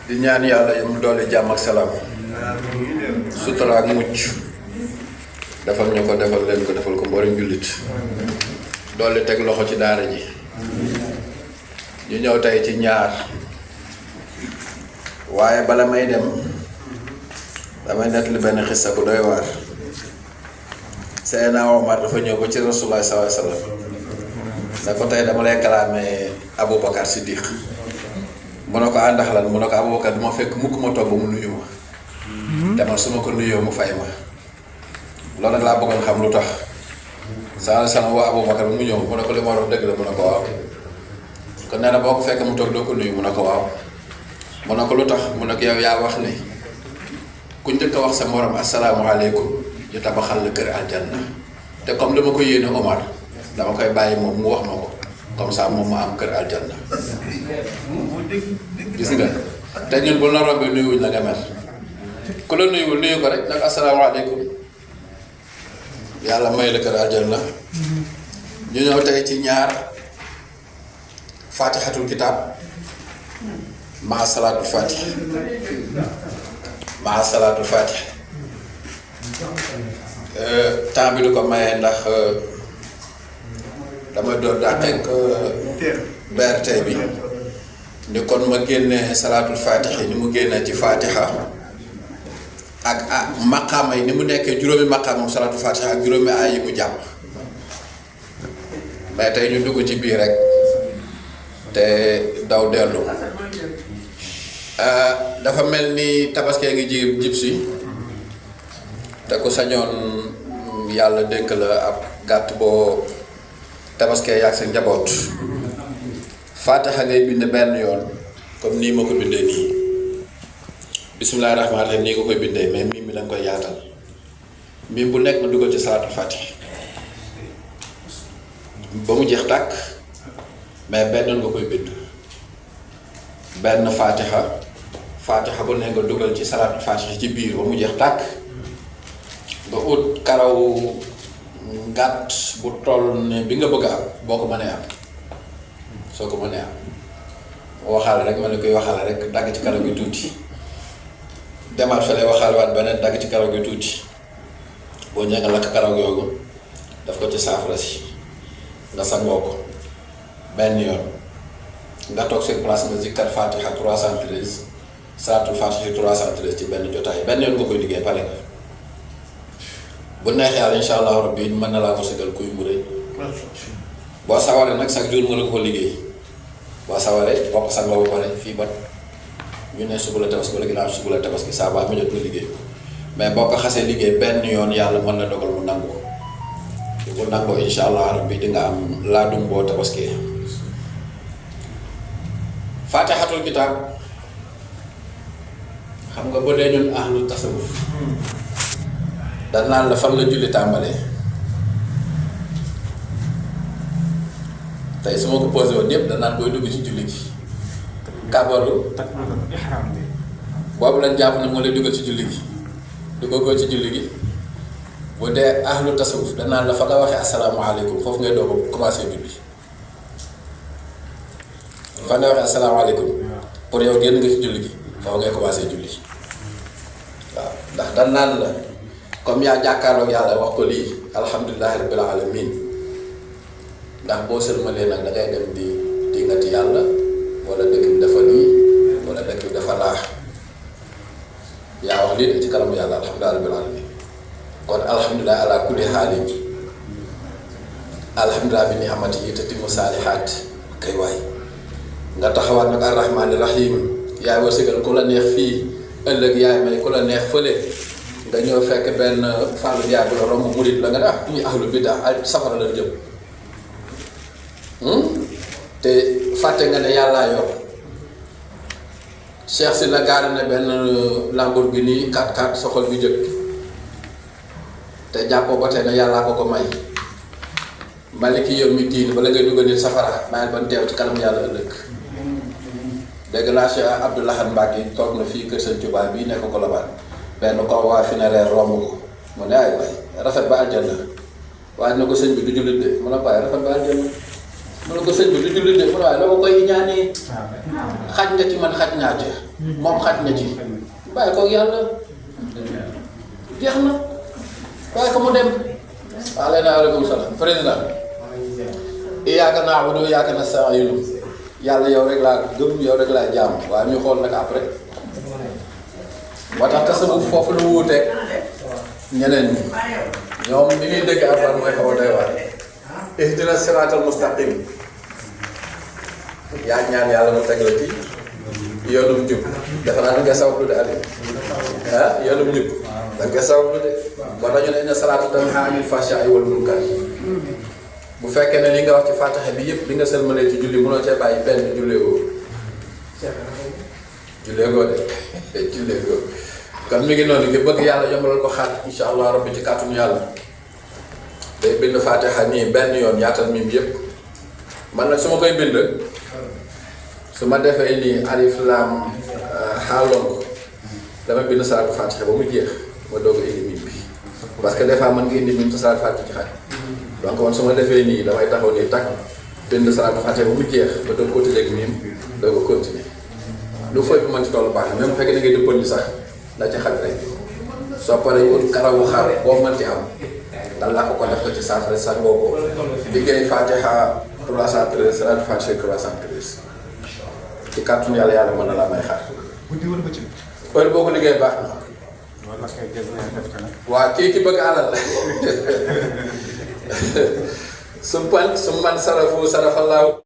di ñaan yàlla mu doole jàmm ak salaam sutura ak mucc defal ñu ko defal leen ko defal ko mboolem jullit doole teg loxo ci daara ji ñu ñëw tey ci ñaar waaye bala may dem damay nettali benn xissa bu doy waar. Seydina Omar dafa ñëw ba ci Rasulullah sallallahu alayhi wasallam ne ko tey dama lay kalaame Aboubacar Siddiq mu ne ko àndax lan mu ne ko Aboubacar duma fekk mukk ma toog ba mu nuyu ma demal su ma ko nuyoo mu fay ma loolu nag laa bëggoon xam lu tax sallallahu alayhi wasallam woo Aboubacar mu ñëw mu ne ko li ma wax dëgg la mu ne ko waaw kon nee na boo ko fekk mu toog doo ko nuyu mu ne ko waaw mu ne ko lu tax mu ne ko yow yaa wax ne ku njëkk a wax sa morom asalaamaaleykum ñu tabaxal la kër aljanna te comme dama ko yéene Omar dama koy bàyyi moom mu wax ma ko comme ça moom ma am kër aljanna gis nga te ñun bu la rombee nuyuwuñ la nga mer ku la nuyuwul nuyu ko rek nag asalaamaaleykum yàlla may la kër aljanna. ñu ñëw tey ci ñaar fatihatul kitab maa salaatul fatih maa salaatul fatih temps bi du ko maye ndax damay doon dàqeeg BRT bi ni kon ma génnee salaatul fatih ni mu génnee ci fatiha ak maqaama yi ni mu nekkee juróomi maqaama salaatul fatih ak juróomi aay yi mu jàpp mais tey ñu dugg ci biir rek te daw dellu dafa mel ni tabaskee ngi jib si te ku sañoon yàlla dénk la ab gàtt boo tabaskee yaag sa njaboot faatiha ngay bind benn yoon comme nii ma ko bindee nii bismillaahi rahmaani rahiim nii nga koy bindee mais miim mi danga koy yaatal miim bu nekk nga dugal ci salaatul faatiha ba mu jeex tàkk mais benn nga koy bind benn faatiha bu nekk nga dugal ci salaatul faatiha ci biir ba mu jeex tàkk nga ut karaw gàtt bu toll ne bi nga bëgg a am boo ko mënee am soo ko mënee am waxaale rek ma ne koy waxaale rek dagg ci karaw gi tuuti demaat fële waxaale waat beneen dagg ci karaw gi tuuti boo ñëwee nga lakk karaw googu daf ko ci saafara si nga sangoo ko benn yoon nga toog seen place nga zikkar fatiha 313 salaatul fatiha 313 ci benn jotaay benn yoon nga koy liggéey pare nga bu neexee yàlla insha allahu rabbi mën na laa ko sëgal kuy mu rëy boo sawaree nag chaque jour nga la ko liggéey boo sawaree boo ko sangoo ba pare fii ba ñu ne suba la tabaski wala ginnaaw suba la tabaski saa baa mu jot nga liggéey ko mais boo ko xasee liggéey benn yoon yàlla mën na dogal mu nangu ko bu nangoo insha allahu rabbi di nga am laadum boo tabaskee faatihatul kitaab xam nga boo dee ñun ahlu tasawuf danaan la fan la julli tàmbalee tey su ma ko posé woon yëpp danaan booy dugg ci julli gi kabaru takbiratul ihram bi boobu lañ jàpp ne moo lay duggal ci julli gi duggagoo ci julli gi bu dee ahlu tasawuf danaan la fa nga waxee asalaamaaleykum foofu ngay doog a commencé julli fa nga waxee asalaamaaleykum pour yow génn nga ci julli gi foofu ngay commencé julli waaw ndax danaan la comme yaa jàkkaarloog yàlla wax ko lii alhamdulillahi rabbil alamin ndax boo sëlmalee nag da ngay dem di ngati yàlla wala dëkk bi dafa nii wala dëkk bi dafa laax yaa wax lii de ci kanamu yàlla alhamdulillahi rabbil alamin kon alhamdulillahi ala kulli xaalin alhamdulillahi bi ni'matihi tatimmu saalihaat kay waay nga taxawaat nag arrahmaani rahim yaay wërsëgal ku la neex fii ëllëg yaay may ku la neex fële nga ñëw fekk benn fàllu jaay bu la romb murit la nga ne ñu ahlu biddaa ay safara la jëm te fàtte nga ne yàllaa yor Cheikh si la gaari ne benn Lamborghini 4x4 soxol bi jëkk te jàppoo ba tey ne yàllaa ko ko may maliki yow mi diin bala ngay dugal nit safara bàyyil ban teew ci kanam yàlla ëllëg dégg naa Cheikh Abdou Lahad Mbacké toog na fii kër Sëñ Tuubaa bii nekk ko labaat benn ko waa funéraire romb ko mu ne ay waay rafet ba aljanna waaye na ko sëñ bi du jullit de mu ne ko waaye rafet ba aljanna mu ne ko sëñ bi du jullit de mu ne waaye dama koy ñaanee xaj nga ci man xaj naa ci moom xaj na ci bàyyi ko yàlla jeex na bàyyi ko mu dem. waaleykum salaam président. iyyaaka na'budu wa iyyaaka nasta'iin yàlla yow rek laa gëm yow rek laa jaam waaye ñu xool nag après moo tax tasawuf foofu lu wuuteeg ñeneen ñi ñoom li ñuy dégg Alxuraan mooy xaw a doy waar. ihdina siraatal mustaqim yaa ñaan yàlla mu teg la ci yoonum jub dafa naa nga sawlu de Aliou yoonum jub da nga sawlu de kon dañu ne inna salaata tanhaa anil fahshaa'i wal munkar bu fekkee ne li nga wax ci Faatiha bi yëpp li nga sëlmalee ci julli mënoo cee bàyyi benn julleegoo de julleegoo kon mi ngi noonu ki bëgg yàlla yombalal ko xaat insha allah rabbi ci kàttanu yàlla day bind Faatiha nii benn yoon yaatal mim yëpp man nag su ma koy bind su ma defee nii alif laam xaaloon dama bind salaatu Faatiha ba mu jeex ma doog a indi mim bi parce que des fois mën nga indi mim te salaatu Faatiha ci xaaj donc man su ma defee nii damay taxaw nii tag bind salaatu Faatiha ba mu jeex ba doog ko tëjee ak mim doog a continuer lu fooy bi mën ci toll baax na même bu fekkee da ngay dëppal ni sax la ci xaj rek soo paree ut karawu xar boo mën ci am nga làkk ko def ko ci saafara sax boo ko liggéey Faatiha 313 salaatu Faatiha 313 ci kàttanu yàlla yàlla mën na laa may xar. guddi wala bëccëg. heure boo ko liggéey baax na. wala kay gis naa def ci nag. waa kii ki bëgg alal su man sarafu sarafallaahu